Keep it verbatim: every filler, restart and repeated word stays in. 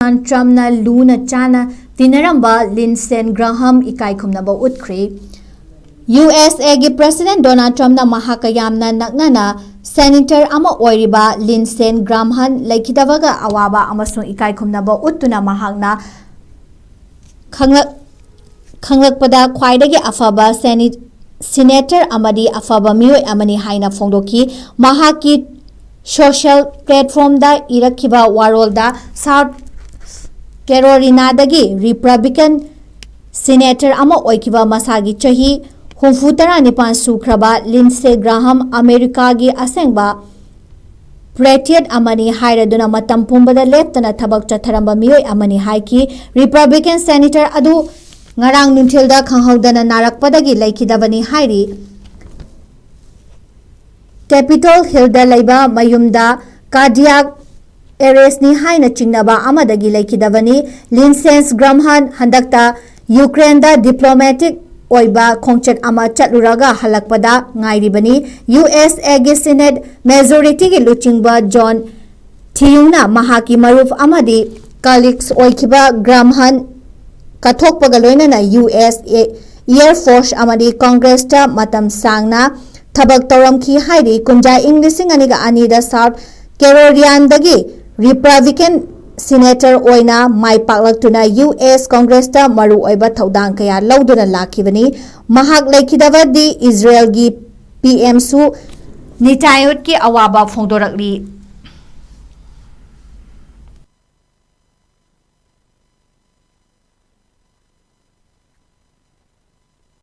Donald ꯇ꯭ꯔꯝꯞꯅ ꯂꯨꯅ ꯆꯥꯟꯅ ꯇꯤꯟꯅꯔꯝꯕ ꯂꯤꯟꯁꯦꯟ ꯒ꯭ꯔꯥꯍꯝ ꯏꯀꯥꯏ ꯈꯨꯝꯅꯕ ꯎꯠꯈ꯭ꯔꯦ꯫ ꯌꯨ ꯑꯦꯁ ꯑꯦꯒꯤ ꯄ꯭ꯔꯁꯤꯗꯦꯟ ꯗꯣꯅꯥꯜꯗ ꯇ꯭ꯔꯝꯞꯅ ꯃꯍꯥꯛꯀ ꯌꯥꯝꯅ ꯅꯛꯅꯅ ꯁꯦꯅꯦꯇꯔ ꯑꯃ ꯑꯣꯏꯔꯤꯕ ꯂꯤꯟꯁꯦꯟ ꯒ꯭ꯔꯥꯝꯍꯟ ꯂꯩꯈꯤꯗꯕꯒ ꯑꯋꯥꯕ ꯑꯃꯁꯨꯡ ꯏꯀꯥꯏ ꯈꯨꯝꯅꯕ ꯎꯠꯇꯨꯅ ꯃꯍꯥꯛꯅ ꯈꯪꯂꯛ-, ꯈꯪꯂꯛꯄꯗ ꯈ꯭ꯋꯥꯏꯗꯒꯤ ꯑꯐꯕ ꯁꯦꯅꯤ-, ꯁꯤꯅꯦꯇꯔ ꯑꯃꯗꯤ ꯑꯐꯕ ꯃꯤꯑꯣꯏ ꯑꯃꯅꯤ ꯍꯥꯏꯅ ꯐꯣꯡꯗꯣꯛꯈꯤ꯫ ꯃꯍꯥꯛꯀꯤ ꯁꯣꯁꯤꯌꯦꯜ ꯄ꯭ꯂꯦꯠꯐꯣꯝꯗ ꯏꯔꯛꯈꯤꯕ ꯋꯥꯔꯣꯜꯗ, ꯁꯥꯎꯠ ꯀꯦꯔꯣꯂꯤꯅꯥꯗꯒꯤ ꯔꯤꯄꯕ꯭ꯂꯤꯀꯟ ꯁꯤꯅꯦꯇꯔ ꯑꯃ ꯑꯣꯏꯈꯤꯕ ꯃꯁꯥꯒꯤ ꯆꯍꯤ ꯍꯨꯝꯐꯨ ꯇꯔꯥꯅꯤꯄꯥꯟ ꯁꯨꯈ꯭ꯔꯕ ꯂꯤꯟꯁꯦ ꯒ꯭ꯔꯥꯍꯝ ꯑꯃꯦꯔꯤꯀꯥꯒꯤ ꯑꯁꯦꯡꯕ ꯄꯦꯇ꯭ꯔꯤꯌꯠ ꯑꯃꯅꯤ ꯍꯥꯏꯔꯗꯨꯅ ꯃꯇꯝ ꯄꯨꯝꯕꯗ ꯂꯦꯞꯇꯅ ꯊꯕꯛ ꯆꯠꯊꯔꯝꯕ ꯃꯤꯑꯣꯏ ꯑꯃꯅꯤ ꯍꯥꯏꯈꯤ꯫ ꯔꯤꯄꯕ꯭ꯂꯤꯀꯟ ꯁꯦꯅꯦꯇꯔ ꯑꯗꯨ ꯉꯔꯥꯡ ꯅꯨꯡꯊꯤꯜꯗ ꯈꯪꯍꯧꯗꯅ ꯅꯥꯔꯛꯄꯗꯒꯤ ꯂꯩꯈꯤꯗꯕꯅꯤ ꯍꯥꯏꯔꯤ꯫ ꯀꯦꯄꯤꯇꯣꯜ ꯍꯤꯜꯗ ꯂꯩꯕ ꯃꯌꯨꯝꯗ ꯀꯥꯔꯗꯤꯌꯥꯛ ꯑꯦꯔꯦꯁꯅꯤ ꯍꯥꯏꯅ ꯆꯤꯡꯅꯕ ꯑꯃꯗꯒꯤ ꯂꯩꯈꯤꯗꯕꯅꯤ꯫ ꯂꯤꯟꯁꯦꯟꯁ ꯒ꯭ꯔꯝꯍꯟ ꯍꯟꯗꯛꯇ ꯌꯨꯀ꯭ꯔꯦꯟꯗ ꯗꯤꯄ꯭ꯂꯣꯃꯦꯇꯤꯛ ꯑꯣꯏꯕ ꯈꯣꯡꯆꯠ ꯑꯃ ꯆꯠꯂꯨꯔꯒ ꯍꯜꯂꯛꯄꯗ ꯉꯥꯏꯔꯤꯕꯅꯤ꯫ ꯌꯨ ꯑꯦꯁ ꯑꯦꯒꯤ ꯁꯤꯅꯦꯠ ꯃꯦꯖꯣꯔꯤꯇꯤꯒꯤ ꯂꯨꯆꯤꯡꯕ ꯖꯣꯟ ꯊꯤꯌꯨꯡꯅ ꯃꯍꯥꯛꯀꯤ ꯃꯔꯨꯞ ꯑꯃꯗꯤ ꯀꯂꯤꯛꯁ ꯑꯣꯏꯈꯤꯕ ꯒ꯭ꯔꯥꯝꯍꯟ ꯀꯠꯊꯣꯛꯄꯒ ꯂꯣꯏꯅꯅ ꯌꯨ ꯑꯦꯁ ꯑꯦ ꯏꯌꯔ ꯐꯣꯔꯁ ꯑꯃꯗꯤ ꯀꯣꯡꯒ꯭ꯔꯦꯁꯇ ꯃꯇꯝ ꯁꯥꯡꯅ ꯊꯕꯛ ꯇꯧꯔꯝꯈꯤ ꯍꯥꯏꯔꯤ꯫ ꯀꯨꯝꯖꯥ ꯏꯪ ꯂꯤꯁꯤꯡ ꯑꯅꯤꯒ ꯑꯅꯤꯗ ꯁꯥꯎꯠ ꯀꯦꯔꯣꯂꯤꯌꯥꯟꯗꯒꯤ ꯔꯤꯄꯕ꯭ꯂꯤꯀꯟ ꯁꯤꯅꯦꯇꯔ ꯑꯣꯏꯅ ꯃꯥꯏ ꯄꯥꯛꯂꯛꯇꯨꯅ ꯌꯨ ꯑꯦꯁ ꯀꯣꯡꯒ꯭ꯔꯦꯁꯇ ꯃꯔꯨꯑꯣꯏꯕ ꯊꯧꯗꯥꯡ ꯀꯌꯥ ꯂꯧꯗꯨꯅ ꯂꯥꯛꯈꯤꯕꯅꯤ꯫ ꯃꯍꯥꯛ ꯂꯩꯈꯤꯗꯕꯗꯤ ꯏꯖꯔꯦꯜꯒꯤ ꯄꯤ ꯑꯦꯝꯁꯨ ꯅꯤꯇꯥꯌꯣꯠꯀꯤ ꯑꯋꯥꯕ ꯐꯣꯡꯗꯣꯔꯛꯂꯤ꯫